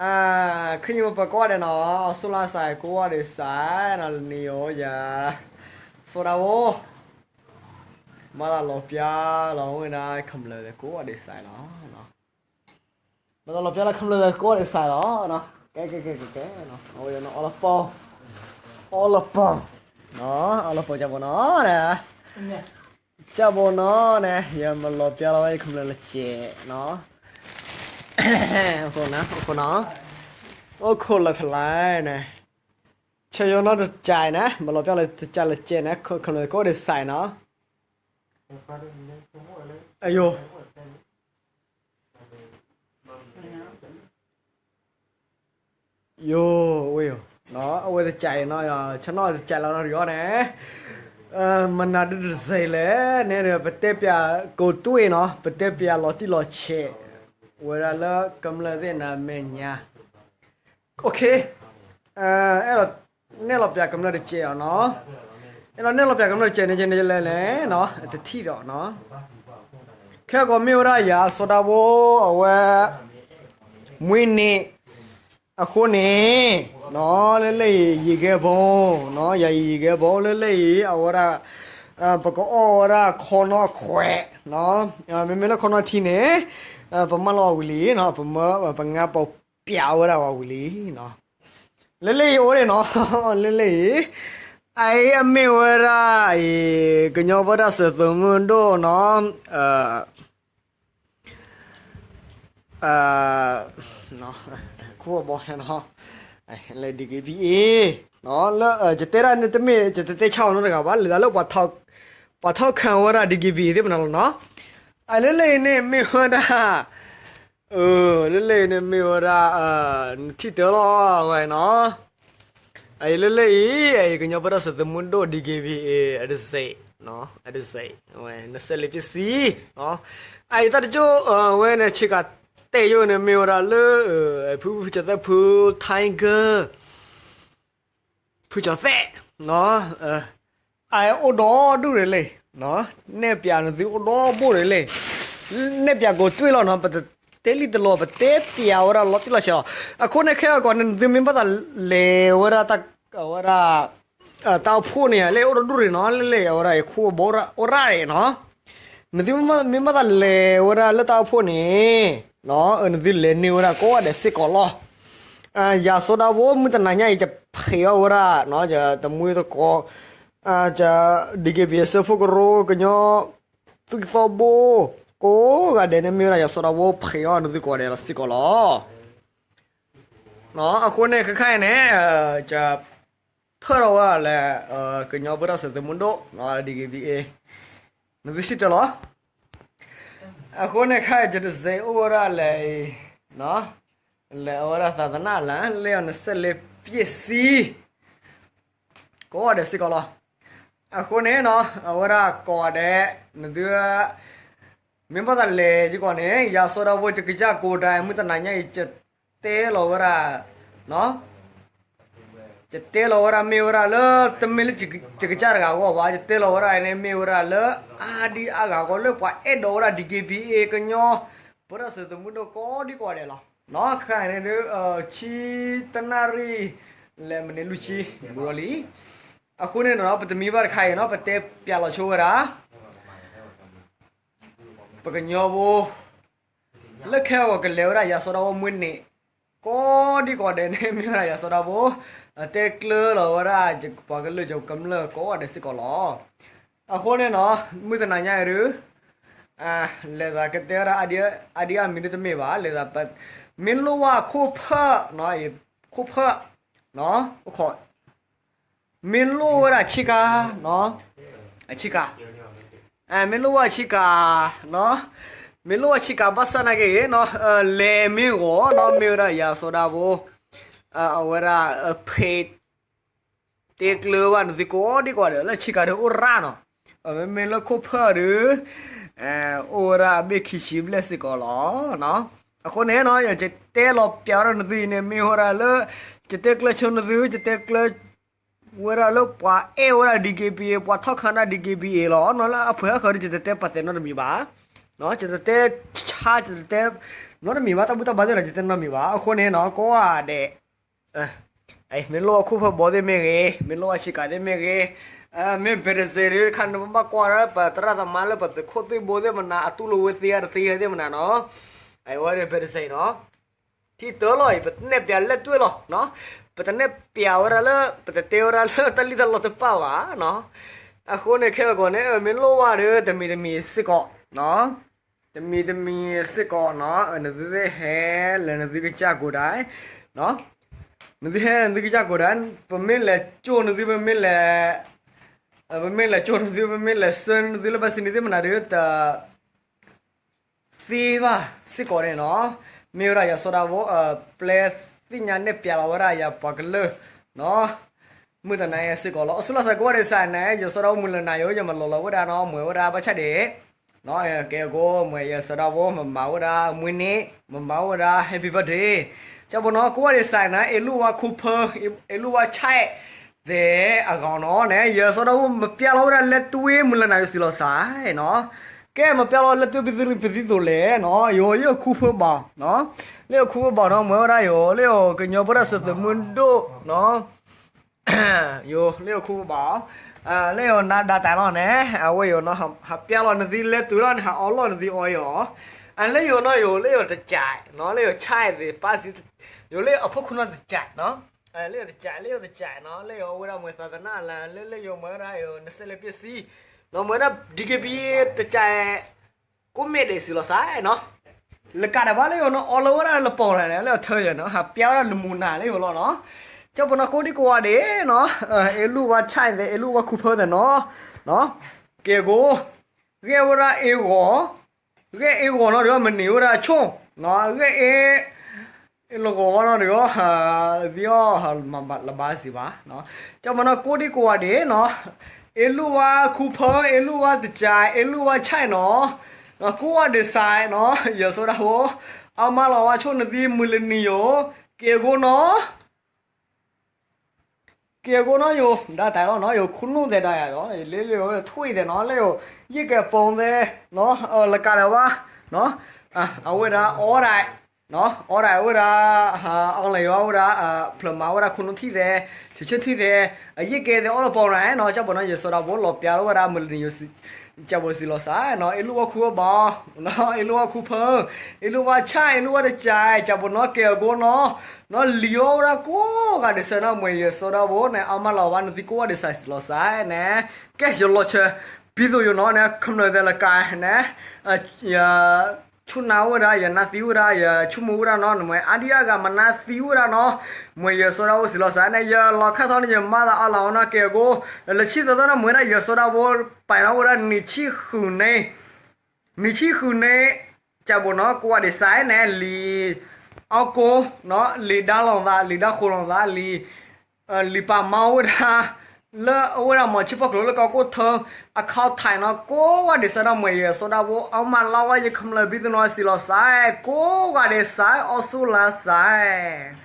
အ ခ့ယုၢ်ပၢၤကိးဂၤဒဲးနီၤ, အီၣ်ဆိလါစဲးကိးဂၤဒဲးစဲးနီၤ, လၢနံၤအိၣ်ယၤ စီၤဒၤဝိ မၤသးလီၤပျၢ်လီၤဝဲဒၣ် ကမျၢၢ်ကိးဂၤဒဲးစဲးလီၤ. မၤသးလီၤပျၢ်လီၤ ကမျၢၢ်ကိးဂၤဒဲးစဲးလီၤ. ကဲ ကဲ ကဲ ကဲ ကဲ အဝဲအီၣ်လီၤပီၢ်, အီၣ်လီၤပီၢ်, အီၣ်လီၤပီၢ် ကၢ်ဘိနီၤန့ၣ်, ကၢ်ဘိနီၤန့ၣ် ယမၤလီၤပျၢ်လီၤဝဲ ကမျၢၢ်လၢကဲးနီၤ, အိၣ်ခိးနီၤ, အိၣ်ခိးလၢ်ထလၢ်န့ၣ်, ဆၢယိနီတကဲးန့ၣ် မၤလီၤပျၢ်လၢတကဲးလၢကဲးန့ၣ် ကမျၢၢ်ကိးဂၤဒဲးစဲးနီၤ. အယိာ် ယိာ် အဝဲယိာ်, အဝဲတကဲးအံၤနီၤ, ဆၢနီၤတကဲးလီၤနီၤ ဒ်အီၤန့ၣ်, မနုၤဒ်တစဲးလဲၣ်န့ၣ် ပတဲပၠးကိးတွ့ၢ်နီၤ, ပတဲပၠးလီၤတံၢ်လီၤဆဲး ဝဲဒၣ်လၢကမျၢၢ်သ့ၣ်နၤမဲာ်ညါ အဲၣ်ဒိးနဲၣ်လီၤပၠးကမျၢၢ်တကဲးအီၤနီၤ, အဲၣ်ဒိးနဲၣ်လီၤပၠးကမျၢၢ်တကဲးန့ၣ် ကဲန့ၣ်လဲၣ်လဲၣ်နီၤ, တထံၣ်ဒီးနီၤ, ခဲကိးမ့ၢ်ဝဲဒၣ်ယၤစီၤဒၤဝိ အဝဲ မှံန့ၣ် အဃိန့ၣ် လၢလၢအံၤ ယံၤကဲဘိနီၤ, ယၤယံၤကဲဘိ လၢလၢအံၤ အဝဲဒၣ် ပကအီၣ်ဝဲဒၣ်ခီနီၢ်ခွဲး, မ့မ့ၢ်လၢခီနီၢ်ထံန့ၣ် ပမၢလီၤအီၤဝံၤလံနီၤ, ပမၢ ပငါပီပၠးဝဲဒၣ်ဝံၤလံနီၤ, လၢလၢအံၤအိၣ်ဒံးနီၤ, လၢလၢအံၤ အအံၤအမ့ၢ်ဝဲဒၣ်အံၤ ကညီဖိတၢ်စၢၤသုးမုၢ်ဒိၣ်နီၤ, ခိၣ်ဘီနီၤ, လၢ DKBA လၢ ယတဲဒၣ်န့ၣ်တမ့ၢ် ယတတဲဆါအီၤနီတဂၤဘၣ်, လၢတၢ်လၢ ပှၤထီၣ်ခၢၣ်ဝဲဒၣ် DKBA သ့ၣ်မနုၤလီၤနီၤ, အလၢလၢအံၤန့ၣ်မ့ၢ်ဝဲဒၣ် လၢလၢအံၤန့ၣ်မ့ၢ်ဝဲဒၣ် နထံၣ်တၢ်လီၤဝဲနီၤ, အအံၤလၢလၢအံၤ အအံၤကညီဖိတၢ်စၢၤသုးမုၢ်ဒိၣ် DKBA အတစဲး, အတစဲး, ဝဲ နစဲးလ့ပစံ အအံၤတၢ်တကၠိၢ်ဝဲန့ၣ် ဆ့ကၤတဲာ်ယိာ်န့ၣ်မ့ၢ်ဝဲဒၣ်လၢ ဖု ဖုကၠီၤသဲး ဖု Tiger ဖုကၠီၤသဲး, အအိၣ်ဒီဒူၣ်ရ့ၣ်လံ, နဲၣ်ပၠးနသုအိၣ်ဒီဘိၣ်ရ့ၣ်လံ, နဲၣ်ပၠးကိးတွ့ၢ်လီၤနီၤ, ပတတဲလံတလီၤ ပတဲပၠးဝဲဒၣ်လီၤတံၢ်လီၤဆဲးလီၤ, အဃိန့ၣ်ခဲအံၤကီးန့ၣ် နသုမ့ၢ်ဘၣ်သးလဲၤဝဲဒၣ် ဝဲဒၣ် တၢ်အိၣ်ဖှိၣ်န့ၣ် လၢအိၣ်ဒီဒူၣ်ရ့ၣ်နီၤ, လၢလၢအဝဲဒၣ်အခိၣ်ဘီအိၣ်ရၣ်ရ့ၣ်နီၤ, နသုမ့ၢ်ဘၣ်သးလဲၤဝဲဒၣ်လၢတၢ်အိၣ်ဖှိၣ်န့ၣ် နသုလဲၤန့ၢ်ဝဲဒၣ်ကိးဂၤဒဲးစ့ၢ်ကီးလီၤ. ယၤစီၤဒၤဝိ မုၢ်တနၤညါအံၤ ယဖံးအီၣ်ဝဲဒၣ် ယတမှံၤသကိး ယ DKBA အစၢဖှိၣ်ကရၢ ကညီ သုးကသီဘိ ကိးဂၤဒဲးန့ၣ် မ့ၢ်ဝဲဒၣ်ယၤစီၤဒၤဝိ ဖံးအီၣ်နသုကိးဂၤဒဲးလီၤစ့ၢ်ကီးလီၤ. အဃိန့ၣ်ခဲခါအံၤန့ၣ် ယ ဖၢၣ်ထီၣ်ဝဲဒၣ်လၢ ကညီဖိတၢ်စၢၤသုးမုၢ်ဒိၣ် DKBA နသုစံၣ်တဲၤလီၤ. အဃိန့ၣ်ခဲအံၤ ယတစဲးအိၣ်ဝဲဒၣ်လဲၤအံၤ လဲၤအဝဲဒၣ်သးသနၢ်လၢ လၢအီၤနစဲးလ့ပစံ ကိးဂၤဒဲးစ့ၢ်ကီးလီၤ. အဃိန့ၣ်နီၤ အဝဲဒၣ်ကိးဂၤဒဲး နသု မ့ၢ်ဘၣ်သးလဲၤယကီးန့ၣ် ယၤစီၤဒၤဝိ ယကစၢ်ကိးဒဲး မုၢ်တနၤညါအံၤ ယတဲလီၤဝဲဒၣ် ယတဲလီၤဝဲဒၣ်မ့ၢ်ဝဲဒၣ်လၢ တမ့ၢ်လၢယကစၢ်တဂၤအဂီၢ်ဘၣ်, ယတဲလီၤဝဲဒၣ်န့ၣ်မ့ၢ်ဝဲဒၣ်လၢ အါဒံအါဂၤအဂီၢ် လၢပှၤအဲၣ်ဒိးဝဲဒၣ် DKBA ကညီ ဖိတၢ်စၢၤသုးမုၢ်ဒိၣ်ကိးဒံကိးဂၤဒဲးလီၤ. ခဲအံၤန့ၣ်ဒုး ဆံတနၣ်ရံၣ် လၢမံးနံးလွံၢ်ဆံ ဘူးလီၤလံ. အဃိန့ၣ်နီၤ ပတမံဘၣ်တခါအံၤနီၤ ပတဲပၠးလီၤဆိဝဲဒၣ် ပကညီဖိ လၢခဲအံၤကလဲၤဝဲဒၣ်ယၤစီၤဒၤဝိမှံန့ၣ် ကိးဒံကိးဒဲးန့ၣ် မ့ၢ်ဝဲဒၣ်ယၤစီၤဒၤဝိ တဲကျၢၤလီၤဝဲဒၣ် ပှၤကလုာ်ကမျၢၢ်ကိးဂၤဒဲးစ့ၢ်ကီးလီၤ. အဃိန့ၣ်နီၤ မုၢ်တနၤညါအံၤဒုး လဲၤသးကတဲဝဲဒၣ် အဒံအါမံၤဒုးတမ့ၢ်ဘၣ် လဲၤသး မ့ၢ်လိၣ်ဝဲခိၣ်ဖၢၣ် ခိၣ်ဖၢၣ် အိၣ်ခိး မ့ၢ်လိၣ်ဝဲဒၣ်ဆ့ကၤ ဆ့ကၤ မ့ၢ်လိၣ်ဝဲဆ့ကၤ မ့ၢ်လိၣ်ဝဲဆ့ကၤဘၣ်ဆၣ်နာ်က့ၤ လဲၤမ့ၢ်ဂီၤနီၤ မ့ၢ်ဝဲဒၣ်ယၤစီၤဒၤဝိ အဝဲဒၣ် ဖံး တဲကျၢၤဘၣ်နသုကိးဒံကိးဒဲး လၢဆ့ကၤဒုးအိၣ်ရၣ်နီၤ, မ့မ့ၢ်လၢခိၣ်ဖၢၣ်ဒုး အိၣ်ဝဲဒၣ်အဘ့ၣ်ခံဆံဘျဲၣ်စ့ၢ်ကီးလီၤ. အဃိန့ၣ်နီၤ ယတဲလီၤပျးဝဲဒၣ်နသုအံၤန့ၣ် မ့ၢ်ဝဲဒၣ်လၢ ယတဲကျၢၤဆိနသု ယတဲကျၢၤ ဝဲဒၣ်လၢပှၤအဲၣ်ဝဲဒၣ် DKBA ပှၤထီၣ်ခါဒၣ် DKBA လီၤနီၤ လၢအဖုဟဲဃၢၤဒုး ယတတဲပာ်သဲးနီတမံၤဘၣ်. ယတတဲဆါ ယတတဲနီတမံၤဘၣ် တၢ်ဘူၣ်တၢ်ဘါသ့ၣ်နီၤ ယတတဲနီတမံၤဘၣ် အဃိန့ၣ်နီၤ ကိးဂၤဒဲး မ့ၢ်လိၣ်ဝဲခိၣ်ဖၢဘီသ့ၣ်မ့ၢ်ဂ့ၤ, မ့ၢ်လိၣ်ဝဲဆံးကၤသ့ၣ်မ့ၢ်ဂ့ၤ, မ့ၢ် ဘဲးတစဲး တခါ နဘၣ်ကွၢ်ဒၣ် ပသရၣ်သမါလၢပသုးခိၣ်သုးဘိသ့ၣ်မနၤ အတူၢ်လိာ်ဝဲသ့အါတသ့သ့ၣ်မနၤနီၤ, အဝဲန့ၣ် ဘဲးတစဲး နီၤ, ထံတၢလီၤအံၤ ပနဲၣ်ပျးလဲၣ်တွဲၣ်လီၤ, ပတနဲၣ်ပျးဝဲဒၣ်လၢ ပတတဲဝဲဒၣ်လၢတၢ်လံၣ်တၢ်လီတပၣ်ဘၣ်နီၤ, အဃိန့ၣ် ခဲအံၤကီးန့ၣ် မ့ၢ်လိၣ်ဝဲဒီး တမံၤတမံၤစ့ၢ်ကီး တမံၤတမံၤစ့ၢ်ကီးနီၤ နသုဟဲလၢနသုကစၢ်ကိးဒၣ်, နသုဟဲလၢနသုကစၢ်ကိးဒၣ်, ပမ့ၢ်လဲၤကၠိၣ်နသု ပမ့ၢ်လဲၤ, ပမ့ၢ်လဲၤကၠိၣ်နသု ပမ့ၢ်လဲၤဆှၢနသုလၢဘၣ်စနံၤသ့ၣ်မနၤဒီး တ သ့ဘၣ်စ့ၢ်ကီးန့ၣ်နီၤ, မ့ၢ်ဝဲဒၣ်ယစီၤဒၣ်ဖိ ပျဲသ့ၣ်ညါနဲၣ်ပျးလီၤဝဲဒၣ်ယပှၤကလုာ်နီၤ, မုၢ်တနၤအံၤစ့ၢ်ကီးလီၤ. အိၣ်ဆူၣ်လီၤစဲးကိးဂၤဒဲးစးန့ၣ် ယစီၤဒၣ်ဖိမုၢ်လၢနၤယိၤ ယမၤလီၤလီၤဝဲဒၣ်နီၤ မ့ၢ်ဝဲဒၣ်ဘၣ်ဆၣ်ဒဲး ကဲအကိး မ့ၢ်ယစီၤဒၣ်ဖိ မမၤဝဲဒၣ်မွေးနေ့ မမၤဝဲဒၣ် happy birthday ကၠီဘိနီၤ ကိးဂၤဒဲးစးန့ၣ် အ့လူၣ်ဝါခူဖၢ အ့လူၣ်ဝါဆဲး သဲးအဂီၢ်နီၤန့ၣ် ယစီၤဒၣ်ဖိမၤပျဲလီၤဝဲဒၣ်လဲၣ်တွဲမုၢ်လၢနၤယိၤစံးလီၤစးနီၤ, ကဲမၤပျဲလီၤလဲၣ်တွဲပသံပသံသိးလဲၣ်နီၤ ယိၤလၢယိၤခူဖၢဘၣ်နီၤ, လၢယိၤခူဖၢဘၣ်နီၤ မ့ၢ်ဝဲဒၣ်ယိၤ လၢယိၤကညီဖိတၢ်စၢၤသုးမုၢ်ဒိၣ်နီၤ ယိၤလၢယိၤခူဖၢဘၣ်, လၢယိၤနၤဒါတၢ်လီၤန့ၣ် အဝဲယိၤနီၤ ဟးပျဲလီၤနသံလဲၣ်တွဲလီၤန့ၣ် ဟးအီလီၤနသံအီအီၤ, အလၢယိၤနီၤ ယိၤလၢယိၤတကးနီၤ လၢယိၤဆဲးသ့းပၢ်စံး, ယိၤလၢယိၤအဖိခိၣ်နီၤတကးနီၤ, လၢယိၤတကး လၢယိၤတကးနီၤ လၢယိၤအဝဲဒၣ်မွဲသးသနၣ်လၢ လၢလၢယိၤမ့ၢ်ဝဲဒၣ်ယိၤ နစဲးလဲၤပျဲစံ နီၤ မ့ၢ်ဝဲဒၣ် DKBA တကး ကိးမ့ၢ်ဒဲးစံးလီၤစးနီၤ, လၢကးဒံးဘၣ်လၢယိၤနီၤ အီလီၤဝဲဒၣ်လၢပီၢ်ရၤန့ၣ် လၢအထၢယိၤနီၤ ဟးပျဲဝဲဒၣ်လၢမူနၤလၢယိၤလီၤနီၤ, ကၠီဘိနီၤ ကိးဒံကိးဂၤဒဲးနီၤ, အ့လူၣ်ဝါဆဲးသဲး အ့လူၣ်ဝါခူဖၢသဲးနီၤ, ကဲအကိး ဂဲၤဝဲဒၣ်အ့ဂီၤ ဂဲၤအ့ဂီၤနီၤဒီး မနံၤဝဲဒၣ်ဆိၣ်, ဂဲၤအ့ လဂီၤဝဲနီၤဒီး သံအီၤလၢဘၣ်စံးဘၣ်, ကၠီဘိနီၤ ကိးဒံကိးဂၤဒဲးနီၤ, အ့လူၣ်ဝါခူဖၢ အ့လူၣ်ဝါတကး အ့လူၣ်ဝါဆဲးနီၤ, ကိးဂၤဒဲးစးနီၤ ယစီၤဒၣ်ဖိ အမါလီၤဝါဆိၣ်နသံမုၢ်လၢနံၤယိၤ, ကဲအကိးနီၤ ကဲအကိးနီၤ ယိၤ ဒါတၢ်လီၤနီၤ ယိၤခူနူၣ်သဲးဒီးယၤဒီး လၢလၢယိၤထွံၣ်သဲးနီၤ လၢယိၤ ယံၣ်ကဲပိာ်သဲးနီၤ လၢကးဒံးဘၣ်နီၤ အဝဲဒၣ်အီဒၣ် အီဒၣ်ဝဲဒၣ် အီလၢယိၤဝဲဒၣ် ဖျၢၣ်မၤဝဲဒၣ်ခူနူၣ်ထံၣ်သဲး ဆံးဆၢထံၣ်သဲး အယံၣ်ကဲသဲးအီလၢပိာ်ရၤနီၤ ကၠီဘိနီၤ ယစီၤဒၣ်ဖိလီၤပျးလီၤဝဲဒၣ်မုၢ်လၢနံၤယိၤ ကၠီဘိစံးလီၤစးနီၤ အ့လူၣ်ဝါခူဖၢဘၣ် အ့လူၣ်ဝါခူဖၢ အ့လူၣ်ဝါဆဲး အ့လူၣ်ဝါတကး ကၠီဘိနီၤ ကဲအကိးနီၤ နီၤလံၤအီဝဲဒၣ်ကိးဂၤဒဲးစးနီၤ မ့ၢ်ယစီၤဒၣ်ဖိန့ၣ် အမါလီၤဝါနသံကိးဂၤဒဲးစးစံးလီၤစးန့ၣ် ကဲယလီၤဆၢ ပံသိးယိၤနီၤန့ၣ် ခမျၢၢ်သဲးလၢကးန့ၣ် ယ ဆူၣ်နၢ်ဝဲဒၣ် ယနၢ်သံဝဲဒၣ် ယဆိကမိၣ်ဝဲဒၣ်နီၤ နမ့ၢ်အါဒံအါဂၤမနၢ်သံဝဲဒၣ်နီၤ မ့ၢ်ယစီၤဒၣ်ဖိစံးလီၤစးန့ၣ် ယလီၤခါထီၣ်န့ၣ် ယမါသးအီလၢအီနီၤ ကဲအကိး လၢဆံသီသီနီၤ မ့ၢ်ဝဲဒၣ်ယစီၤဒၣ်ဖိ ပာ်ထီၣ်ဝဲဒၣ်နံၣ်ဆံဃုာ်န့ၣ် နံၣ်ဆံဃုာ်န့ၣ် ကၠီဘိနီၤ ကိးဂၤဒဲးစးန့ၣ် လံာ်အီကိး လံာ်ဒါလီၤသး လံာ်ဒါဃိးလီၤသး လံာ် လံာ်ပာ်မၤဝဲဒၣ် လၢအဝဲဒၣ်မီၤဆံဖီၣ်ကျိၤလၢကီၢ်ခိၣ်ထၢ အခီၣ်ထံးနီၤ ကိးဂၤဒဲးစးနီၤ မ့ၢ်ယစီၤဒၣ်ဖိ အမါလီၤဝါယခမျၢၢ်ပံသိးနီၤ စံးလီၤစး ကိးဂၤဒဲးစး အိၣ်ဆူၣ်လၢစး